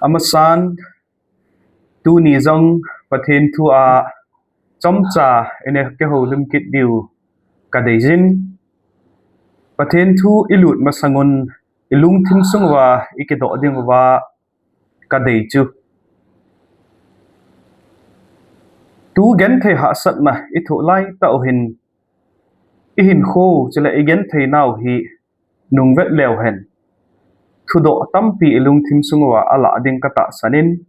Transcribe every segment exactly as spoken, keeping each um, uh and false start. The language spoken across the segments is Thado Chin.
Amasan, tuni jong Pathen thu a chomcha ina kihoulim kit diu kadeijin. Pathen thu ilut masangun ilungthim sunguva ikidoh dinguva kadei chu, tu genthei hahsatna ithoh laitah uhin, ihinkho chule igenthei nau hi nungvet leuhen, thudoh tampi ilungthim sunguva alah ding katahsanin,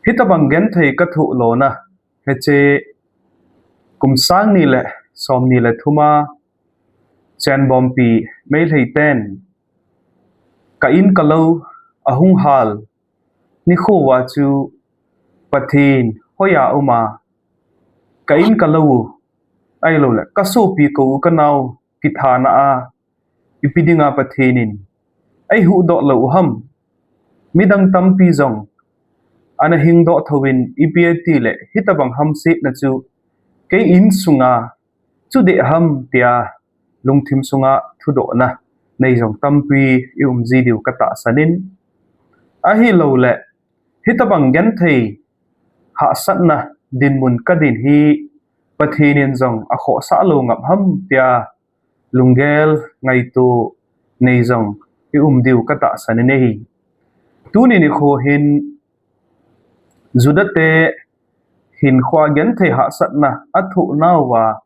hitobang genthei kathoh lona, hiche kum sang ni le somni le thuma Chenbompi Meitei ten ka in ka lou ahung hal nikho uva chu Pathen hoiya uma, ka in ka lou u, ahilouleh kasopi kou kanao kithana a, ipi dinga Pathen in eihuhdoh lou u ham? Midang tampi jong ana hingdoh thouvin, ipi atileh hitobang hamsetna chu kei insunga chu deh ham tia lungthim sunga thudohna nei jong tampi iumji diu katahsanin, ahilouleh hitobang genthei hahsatna dinmun kadin hi Pathen in jong akhohsah lou ngap ham tia lunggel ngaito nei jong ium diu katahsanin ahi. Tuni nikho hin Juda te hinkhoa genthei hahsatna athoh nauva,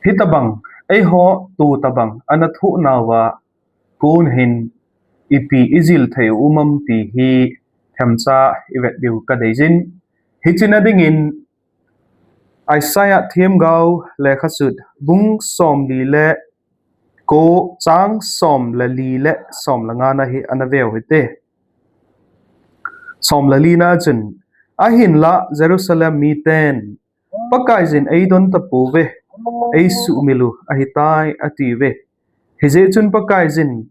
hitobang, eiho tu tobang ana thoh nauva kon hin ipi ijil thei u um am ti hi themcha ivet diu kadeijin. Hichena dingin Isaiah themgao lekhathot bung somli le ko, chang som le li le som le ngana hi ana veu hite. Som le lina chun, ahinlah Jerusalem miten, Pakaiyin eidon tapouve, eisuhmil u ahitai, atiuve. Hijeh chun Pakaiyin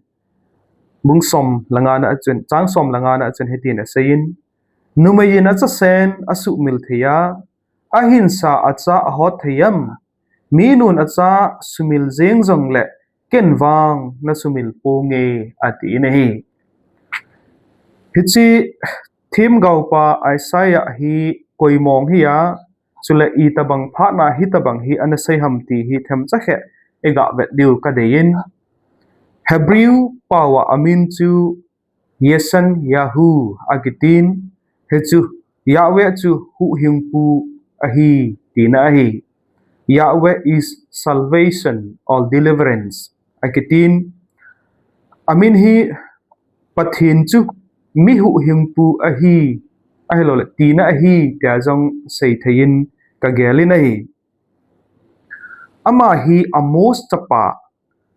bung som le ngana chun, chang som le ngana chun hitin aseiyin, numeiyin achasen asuhmil thei a, ahinsa acha ahot thei am? Minun acha sumil jeng jongleh ken vang nasumil ponge, atin ahi. Hiche themgaopa Isaiah hi koi mong hi a, chule itobang phatna hitobang hi ana sei ham ti hi themcha khat iga vet diu kadeiyin. Hebrew paova amin chu Yeshayahu akitin, hichu Yahweh chu huhhingpu ahi tina ahi. Yahweh is salvation or deliverance akitin. Amin hi Pathen chu mi huhhingpu ahi, ahilouleh tina ahi tia jong seitheiyin kagelin ahi. Ama hi Amos chapa,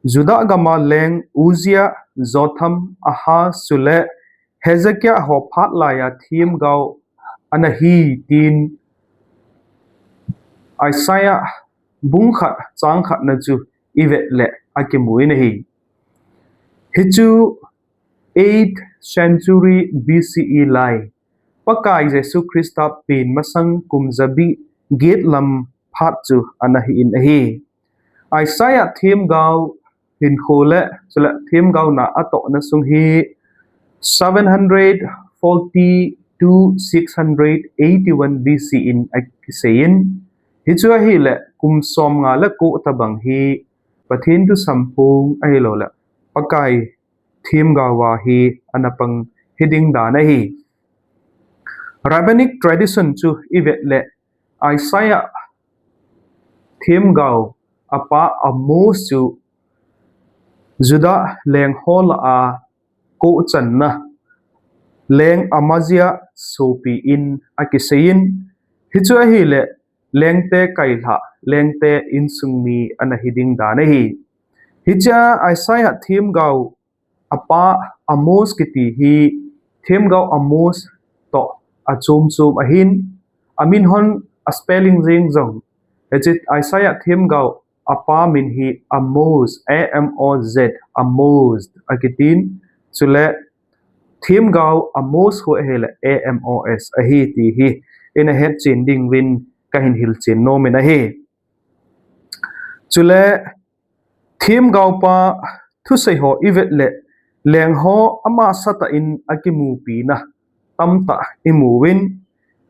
Judah gama leng Uzziah, Jotham, Ahaz chule Hezekiah ho phat laiya themgao ana hi tin Isaiah bung khat chang khatna chu ivet leh akimun ahi. Hichu eighth century B C E lai, Pakai Jesu Christa pen masang kum jabi get lam phat chu ana hin ahi. Isaiah themgao hinkho le chule themgaona atohna sung hi seven hundred forty to six hundred eighty-one B C in akiseiyin, hichu ahileh kum somnga le ko tobang hi Pathen thu samphong ahilouleh Pakai themgaova hi ana pang hiding dan ahi. Rabbinic tradition chu ivet leh Isaiah themgao apa Amos chu Judah leng ho lah a kohchanna leng Amazia sopi in akiseiyin, hichu ahileh lengte kailhah, lengte insung mi ana hiding dan ahi. Hichea Isaiah themgao apa Amos kiti hi themgao Amos toh achom chom ahin, amin hon a spelling jeng jong, hiche Isaiah themgao apa min hi Amos, A M O Z, Amos akitin, chule themgao Amos ho ahileh A M O S ahi ti hi ina hetchen dinguvin kahin hilchen nomin ahi. Chule themgaopa thusei ho ivet leh lengho amasatah in akimupina tamtah imu uvin,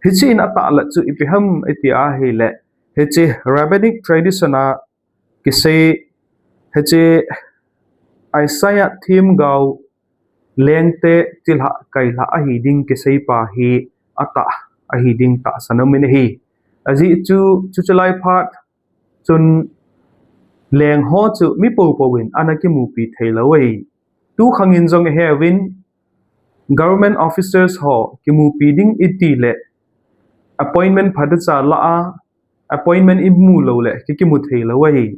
hiche in atahlat chu ipi ham iti ahile, hiche rabbinic tradition a kisei, hiche Isaiah themgao lengte chilhah kailhah ahi ding kiseipa hi atah ahi ding tahsan aumin ahi. Ajeh chu, chuche lai phat chun lengho chu mi poupou in ana kimupi theilou ahi. Tukhang in jong ihe uvin, government officers ho kimupi ding itile appointment phatecha lah a, appointment imu loule kikimu theilou ahi.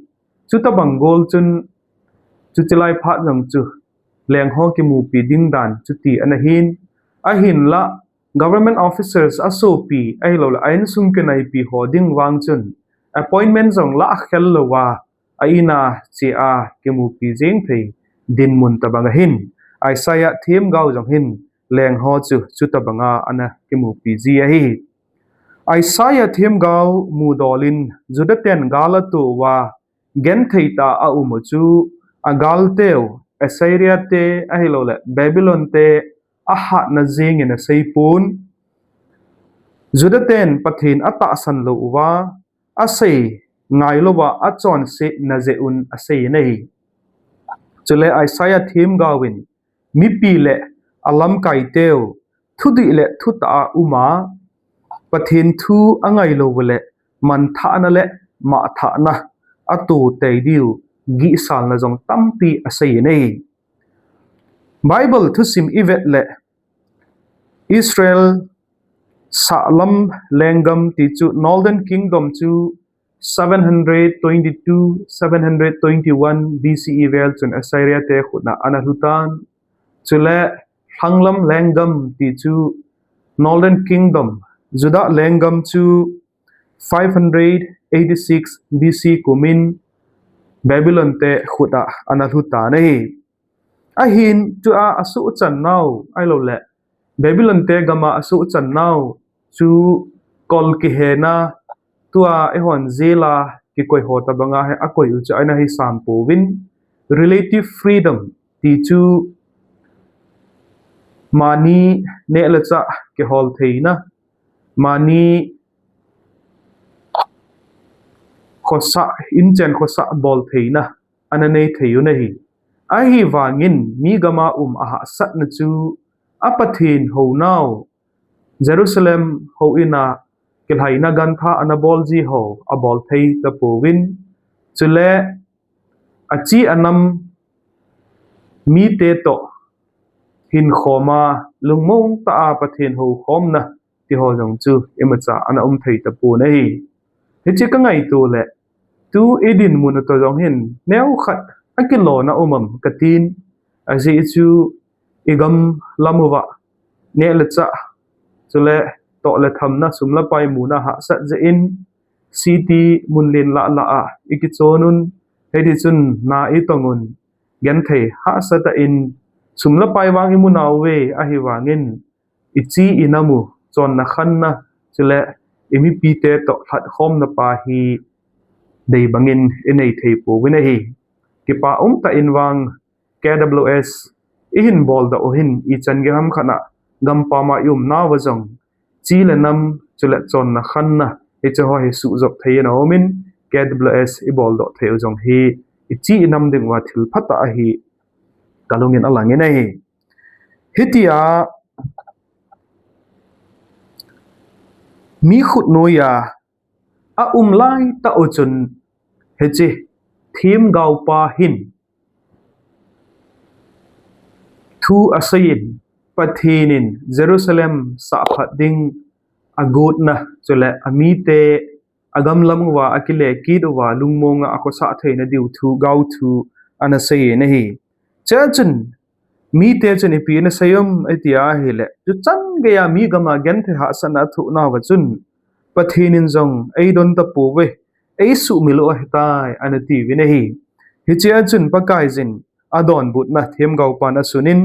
Chutobang gol chun, chuche lai phat jong chu lengho kimupi ding dan chuti ana hin, ahinla government officers asopi ahiloule a insung kinaipi ho ding vang chun appointment jong lah khel louva, a ina chea kimupi jeng thei dinmun tobang ahin, Isaiah themgao jong hin lengho chu chutobanga ana kimupi ji ahi. Isaiah themgao mudol in Juda ten gal ato uva, genthei tah a aum u chu, agalteu Assyria te ahiloule Babylon te ahatna jengin aseipon, Juda ten Pathen atahsan lou uva asei ngailouva achonsetna jeh un aseiyin ahi. Chule Isaiah themgaovin mipi le alamkaiteu thudih le thutah a uma, Pathen thu angailou ule manthahna le mahthahna atoh tei diu gihsalna jong tampi aseiyin ahi. Bible thusim ivet le Israel sahlam lenggam ti chu Northern Kingdom chu seven hundred twenty-two, seven hundred twenty-one B C E vel chun Assyria te khut a ana lhutan. Chule lhanglam lenggam ti chu Northern Kingdom, Judah lenggam chu five hundred eighty-six B C kumin Babylon te khut a ana lhutan ahi. Ahin tua asuhchan nau ahiloule Babylon te gam a asuhchan nau chu kol kihena, tua eihon jail a kikoi ho tobanga hi akoi u chu ana hi sam pouvin, relative freedom ti chu mani neh le chah kihol theina, mani khosah, inchen khosah bol theina ana nei thei u ahi. Ahivangin mi gam a um ahahsatna chu a Pathen hounau, Jerusalem houin a kilhaina gantha ana bol ji ho abol thei tapouvin, chule achi anam mite toh hinkhom a lungmong tah a Pathen houkhomna ti ho jong chu imacha ana um thei tapon ahi. Hiche kangaito le tu idinmun u toh jong hin neokhat akilona um am katin, ajeh chu igam lam uva neh le chah, chule toh le thamna, sum le pai muna hahsat jeh in city mun len lah lah a ikichon un, hiti chun na itong un, genthei hahsatah in sum le pai vang imu nauve, ahivangin ichi inam u chonna khanna, chule imipite toh lhatkhomna pa hi dei bangin inei thei pouvin ahi. Kipa umtah in vang K W S ihin boldoh u hin ichan gei ham khat a gampam a ium nauva jong chi le nam chule chonna khanna hiche ho hi suhjop thei in aumin, K W S iboldoh thei u jong hi ichi inam dinguva thil phatah ahi kalungin alangin ahi. Hitia mi khutnoiya aum laitah u chun hiche themgaopa hin thu aseiyin, Pathen in Jerusalem sahphat ding agotna chule amite agam lam uva akile kit uva lungmonga akhosah theina diu thu, gao thu ana seiyin ahi. Chea chun mite chun ipi ana sei um iti ahile, chuchan geiya mi gam a genthei hahsatna athoh nauva chun Pathen in jong eidon tapouve, eisuhmil u ahitai ana tiuvin ahi. Hichea chun Pakaiyin adonbutna themgaopan asunin,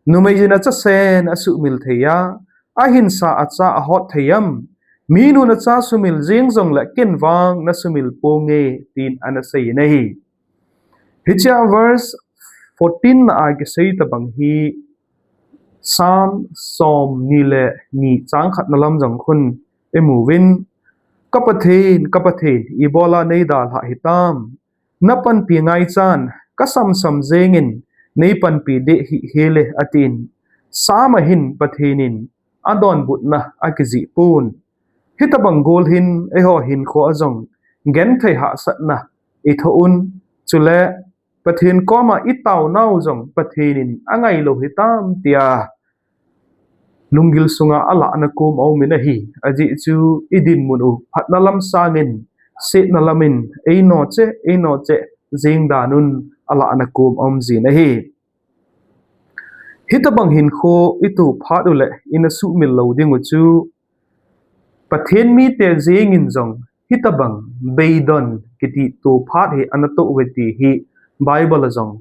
numeiyin achasen asuhmil thei a, ahinsa acha ahot thei am? Minun acha sumil jeng jongle ken vang nasumil ponge, tin ana seiyin ahi. Hichea verse fourteen na a kisei tabang hi Psalm som ni le ni chang khat na lam jong khun i mu uvin, Ka Pathen, ka Pathen, ibola nei dalha hitam? Na panpi ngaichan ka samsam jengin, nei panpi deh hih hel e, atin. Psalm a hin Pathen in adonbutna akijih pon. Hitabang gol hin eiho hinkho a jong genthei hahsatna i thoh un, chule Pathen koma i taonau jong Pathen in angai lou hitam tia lunggil sunga alahna kom aumin ahi. Ajeh chu i dinmun u phatna lam sangin setna lamin ei noche, ei noche jeng dan un alahna kom aum jin ahi. Hitabang hinkho i toh phat uleh i na sumil lou ding u chu Pathen mite jengin jong hitabang beidon kiti toh phat hi ana toh uve ti hi Bible a jong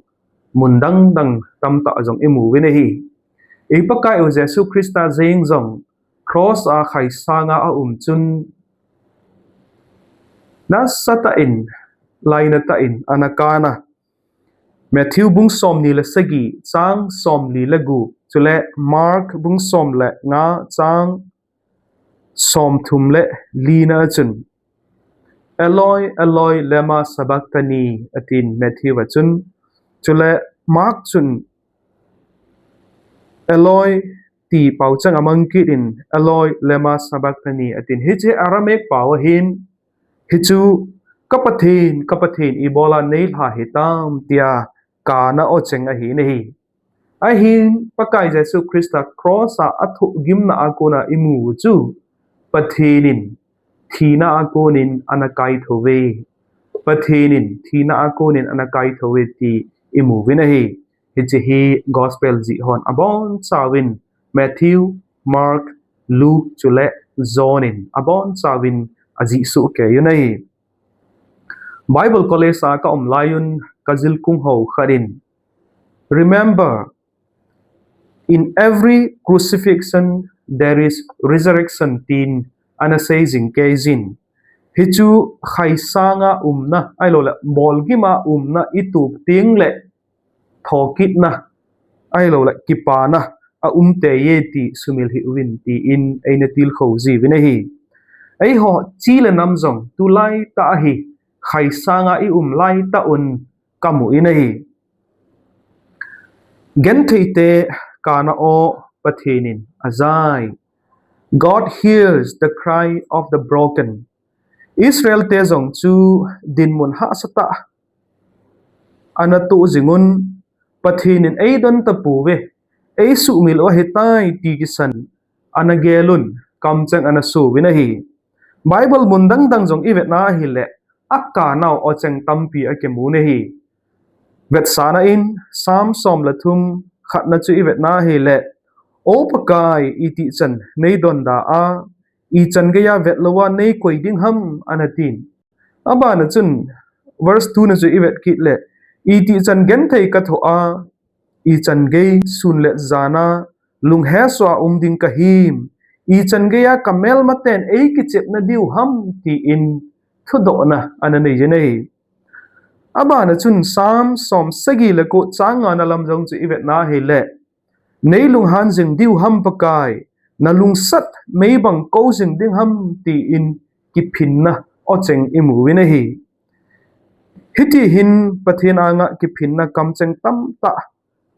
mun dang dang tamtah jong i mu uvin ahi. I Pakai u Jesu Christa jeng jong cross a khaisanga a um chun nasatah in, lainatah in ana kana. Matthew bung som ni le sagi chang som li le gup, chule Mark bung som le nga chang som thum le li na a chun, Eloi, Eloi, lema sabachthani, atin Matthew a chun. Chule Mark chun, Eloi, ti pau chang amang kit in, Eloi, lema sabachthani, atin. Hiche Aramaic pau ahin, hichu, Ka Pathen, ka Pathen, ibola nei lha hitam, tia kana o cheng ahi nahi. Ahin Pakai Jesu Christa cross a athoh gimna a kona i mu u chu Pathen in thina a konin ana kaithou ve. Pathen in thina a konin ana kaithou ve ti i mu uvin ahi. Hiche hi gospel jih hon abonchauvin Matthew, Mark, Luke chule John in abonchauvin ajih soh kei u ahi. Bible College a ka um lai un ka jilkung ho khat in, Remember, in every crucifixion there is resurrection, tin ana sei jing kei jin. Hichu khaisanga umna, ahilouleh bolgima umna i tup teng le thokitna, ahilouleh kipana a um tei e ti sumil hih uvin tin eina tilkhou jiuvin ahi. Eiho chi le nam jong tulai tah a hi khaisanga i um lai tah un ka mu in ahi. Gentheite kana o Pathen in ajai. God hears the cry of the broken. Israel te jong chu dinmun hahsa tah ana toh jing un, Pathen in eidon tapouve, eisuhmil u ahitai ti kisan ana gel un, kamcheng ana so uvin ahi. Bible mun dang dang jong i vet na ahileh, akanau o cheng tampi akimu un ahi. Vetsahna in, Psalm som le thum khatna chu i vet na ahileh, O Pakai, itichan nei donda a, ichan geiya vet louva nei koi ding ham, ana tin. Abana chun, verse two na chu i vet kit leh, itichan genthei ka thoh a, ichan gei sun le jan a lunghesoh a um ding ka him, ichan geiya ka melmaten eikichepna diu ham, tin thudohna ana nei jin ahi. Abana chun Psalm som sagi le ko chang nga na lam jong chu i vet na ahileh, Nei lunghan jing diu ham Pakai, na lungsat meibang kou jing ding ham, tin kiphinna o cheng i mu uvin ahi. Hiti hin Pathen anga kiphinna kamcheng tamtah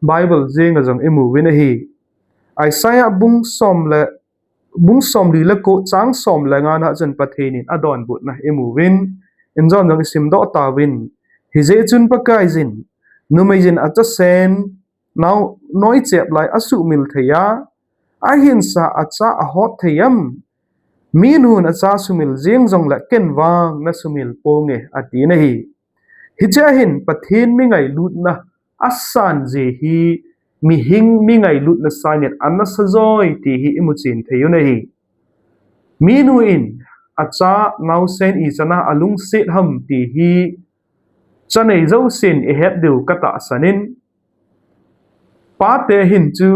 Bible jenga jong i mu uvin ahi. Isaiah bung som le, bung som li le ko chang som le nga na chun Pathen in adonbutna i mu uvin, in jong jong i simdoh tauvin. Hijeh chun Pakaiyin, numeiyin achasen, nao, noichep lai asuhmil thei a, ahinsa acha ahot thei am? Minun acha sumil jeng jongleh ken vang na sumil ponge, ati na hi. Hiche a hin Pathen mi ngailutna asan jeh hi mihing mi ngailutna sangin ana sa joi ti hi i muchen thei u na hi. Minu in acha naosen ichan a alungset ham ti hi chanei jousen i het diu ka tahsan in, pate hin chu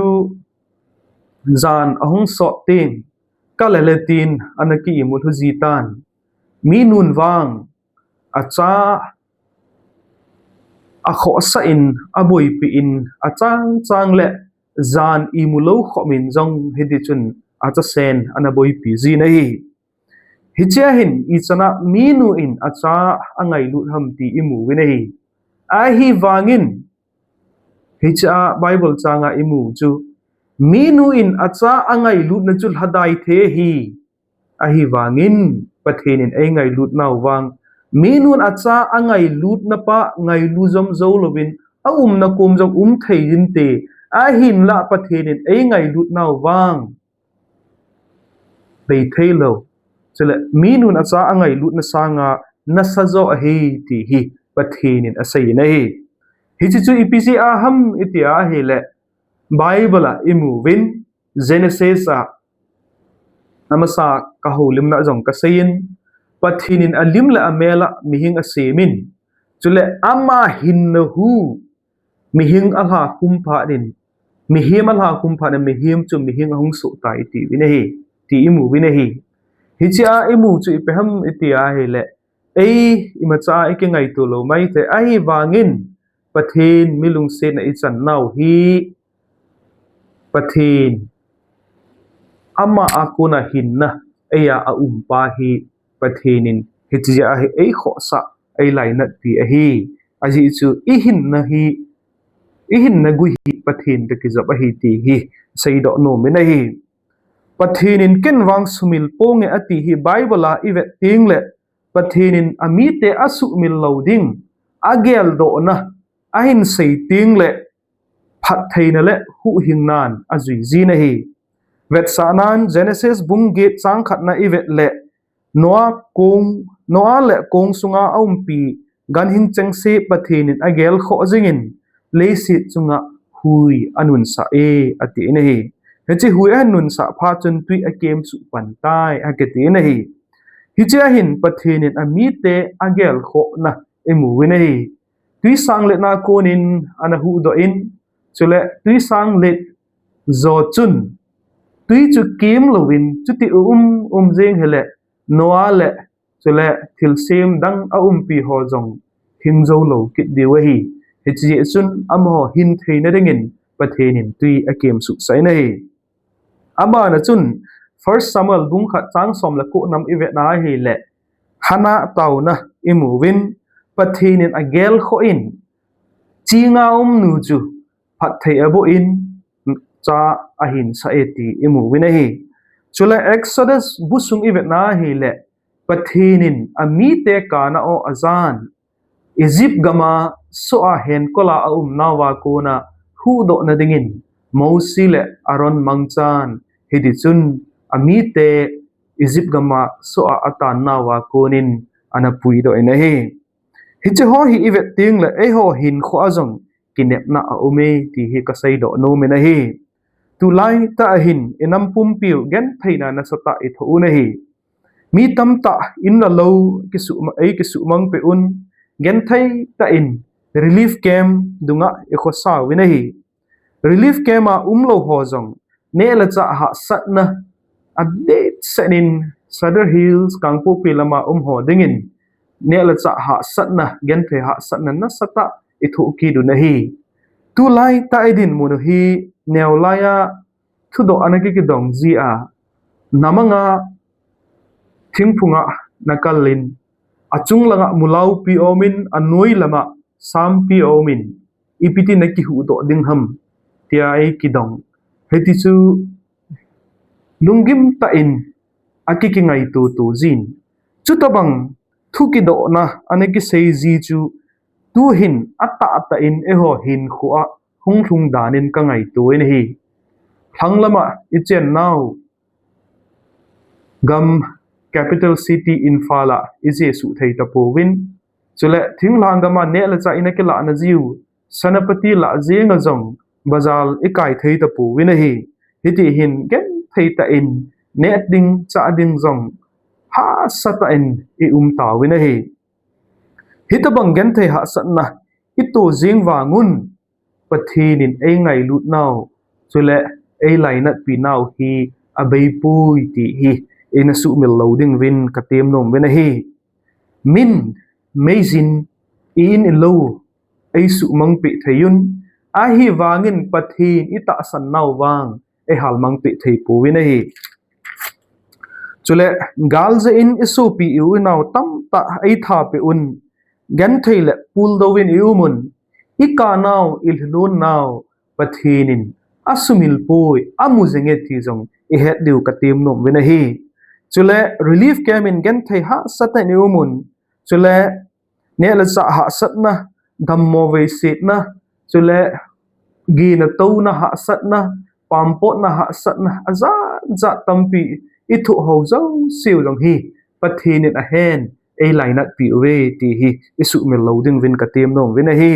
jan ahung sot teng, ka le le tin ana ki imut u ji tan. Minun vang acha akhohsah in, aboipi in, achang chang le jan imu lou khop in jong hiti chun achasen ana boipi jin ahi. Hichea hin ichan a minu in acha angailut ham ti imu uvin ahi. Ahivangin hichea Bible chang a imu chu minu in acha angailutna chu lhadai thei ahi. Ahivangin Pathen in eingailut nau vang, minun acha angailutna pa ngailu jom jou louvin aumna kom jong um thei inte. Ahinla Pathen in eingailut nau vang, bei thei lou. Chule minun acha angailutna sanga nasa jo ahi ti hi Pathen in asei in ahi. Hiche chu ipi jeh a ham iti ahile, Bible a imu uvin, Genesis a, amasa kahoulimna jong kasei in, Pathen in alim le amel a mihing asem in, chule ama hinna hu mihing alha khum phat in, mihem alha khum phat in, mihem chu mihing ahung soh tai ti uvin ahi, ti imu uvin ahi. Hichea imu chu ipi ham iti ahile, ei imacha a ikingaito lou maithei, ahivangin Pathen milungsetna ichan nau hi Pathen ama a kona hinna eia aum pa hi Pathen in hiche jeh a hi eikhohsah, eilainatpi ahi. Ajeh chu ihinna hi, ihinna gui hi Pathen toh kijop ahi ti hi seidoh nom in ahi. Pathen in ken vang sumil ponge ati hi Bible a ivet teng le Pathen in amite asumil lou ding, ageldohna ahin sei teng le phattheina le huhhingnan ajui jin ahi. Vetsahnan Genesis bung get chang khatna ivet le Noah kong, Noah le kong sunga aumpi ganhing chengse Pathen in agelkhoh jingin leiset chunga hui anunsah e, ati in ahi. Hiche hui ahin nunsah phat chun tui akemsuh pan tai, akiti in ahi. Hichea hin Pathen in amite agelkhohna imu uvin ahi. Tui sangletna konin ana huhdoh in, chule tui sanglet jo chun tui chu kem louvin, chuti um um jeng hile Noah le chule thilsem dang aumpi ho jong hing jou lou kit diu ahi. Hiche jeh chun amaho hin theina dingin Pathen in tui akemsuhsah in ahi. Abana chun First Samuel bung khat chang som le ko nam ivet na ahile, Hannah taona imu uvin, Pathen in agelkhoh in, chinga um nu chu phatthei aboh in, cha ahin sah e ti imu uvin ahi. Chule Exodus bu sung ivet na ahile, Pathen in amite kana o ajan Egypt gama soh a henkol a aumnauva kona huhdohna dingin Mosi le Aaron mangchan, hiti chun amite Egypt gama soh a atannauva konin ana puidoh in ahi. Hiche ho hi ivet teng le eiho hinkhoa jong kinepna aume ti hi kaseidoh nom in ahi. Tulai tah a hin inam pumpiu gentheina nasatah ithoh un ahi. Mi tamtah in le lou kisuh, eikisuhmang peh un, genthei tah in relief camp dunga ikhosa uvin ahi. Relief camp a umlou ho jong neh le chah hahsatna adehset in Sadar Hills, Kangpokpi lama um ho dingin neh le chah hahsatna, genthei hahsatna nasatah ithoh kit un ahi. Tulai tah idinmun u hi neolai a thudoh ana kikidong jia, namanga thingphunga nakal in, achung langa mulaupi aumin, anoi lama sampi aumin, ipi ti nakihuhdoh ding ham tia eikidong. Hiti chu lunggim tah in akikingaito to jin. Chutobang thu kidohna ana kisei ji chu tuhin atahtah in eiho hinkhoa hung lhung danin kangaito in ahi. Lhang lama ichennau gam capital city Imphal a ijesuh thei tapouvin, chule thinglhang gama neh le chah ina kilahna jiu Senapati lah jenga jong bazar ikai thei tapouvin ahi. Hiti hin genthei tah in neh ding chah ding jong hahsa tah in ium tauvin ahi. Hitobang genthei hahsatna ito jeng vangun Pathen in eingailut nau, chule eilainatpi nau hi abeipoi ti hi eina suhmil lou dinguvin katem nom uvin ahi. Min, meijin, i-in ilou, eisuhmangpeh thei un. Ahivangin Pathen itahsan nau vang eihalmangpeh thei pouvin ahi. Chule, galjeh in isopi i-u inau tamtah eithapeh un, genthei le puldouvin i-umun, ikanau, ilhilon nau, Pathen in asumil poi, amu jinge ti jong ihet diu katem nom uvin ahi. Chule, relief camp in genthei hahsatna in i-umun, chule, neh le chah hahsatna, dammo veisetna, chule gina touna hahsatna, pampotna hahsatna, ajat jat tampi ithoh ho jouseu jong hi Pathen in ahen eilainatpeh uve ti hi isuhmil lou dinguvin katem nom uvin ahi.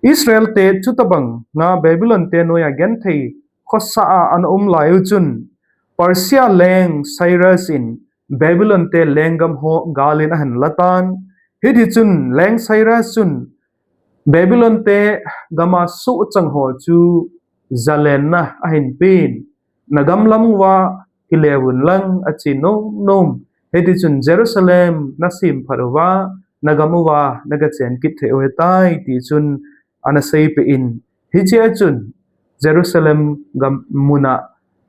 Israel te chutobang nga Babylon te noiya genthei khosa a ana um lai u chun, Persia leng Cyrus in Babylon te lenggam ho galin ahin latan. Hitichun leng Cyrus chun Babylon te gama sohchang ho chu jalenna ahin pen. Nagam lam uva kile uvin lang achi nom nom. Hitichun Jerusalem nasem phat uva, nagam uva naga chen kit thei u ahitai ti chun ana seipeh in. Hichea chun Jerusalem gam muna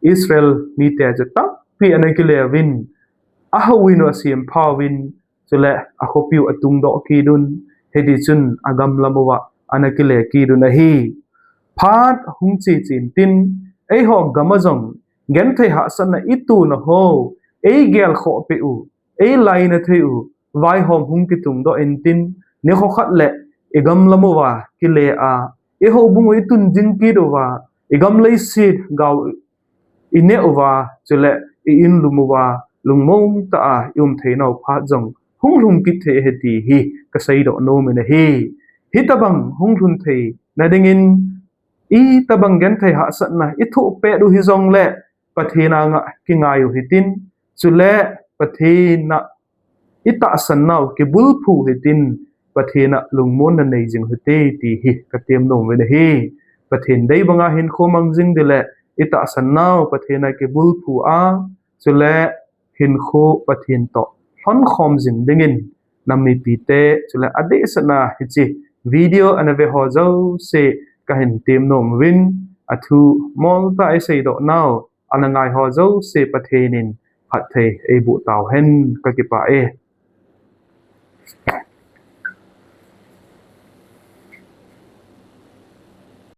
Israel mite chu tampi ana kile uvin, ahouin u asem pha uvin, chule akhopiu atungdoh kit un, hitichun agam lam uva ana kile kit un ahi. Phat hung che chen tin, eiho gam a jong genthei hahsatna itona ho eigel khoh peh u, eilaina thei u vaihom hung kitungdoh intin, nikho khat le igam lam uva kile a, ihoubung u itun ding kit uva, igam leiset gao ineh uva, chule i-in lum uva lungmong tah a i-um theinau phat jong hung lhung kit thei ahi ti hi kaseidoh nom in ahi. Hitobang hung lhun theina dingin itobang genthei hahsatna ithoh pet u hijongle Pathen anga kingai u hitin, chule Pathen a itahsan nau kibulphu hitin, Pathen a lungmonna nei jing u hite ti hi katem nom uvin ahi. Pathen dei banga hinkho mang jing ding le itahsan nau Pathen a kibulphu a, chule hinkho Pathen toh lhonkhom jing dingin nam mipite, chule adehset a hiche video ana ve ho jouse kahin tem nom uvin, athu moltah a eiseidoh nau ana ngai ho jouse Pathen in phatthei eiboh tau hen, kakipah e.